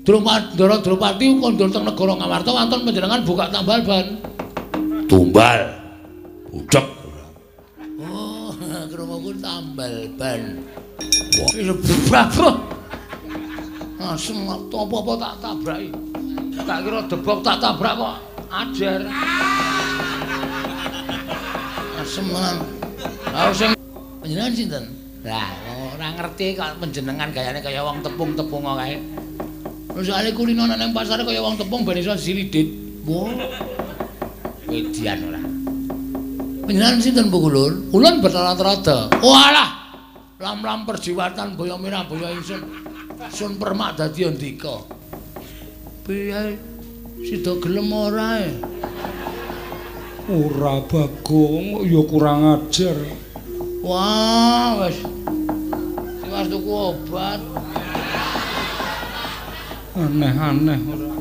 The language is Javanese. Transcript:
Ndara Drupadi kondur teng negara Ngamarta wonten panjenengan buka tambal ban. Tumbal. Budhek. Oh, krunguku tambal ban. Wah, langsung apa-apa tak tabraki. Tak kira debok tak tabrak kok ajar. Asem tenan. Lah sing panjenengan sinten? Lah, ora ngerti kok panjenengan gayane kaya wong tepung-tepung kae. Soale kulino nang pasar kaya wong tepung ben iso silidit. Wah. Wedian ora. Panjenengan sinten Bu Kulun? Kulun Bathara Trada. Walah. Lam-lam perjiwatan boyo mirah boyo ingsun. Sun permak dadi andika. Piye? Sida gelem ora e? Ora Bagong, ya kurang ajar. Wah, wis. Tiwas tuku obat. Aneh-aneh ora.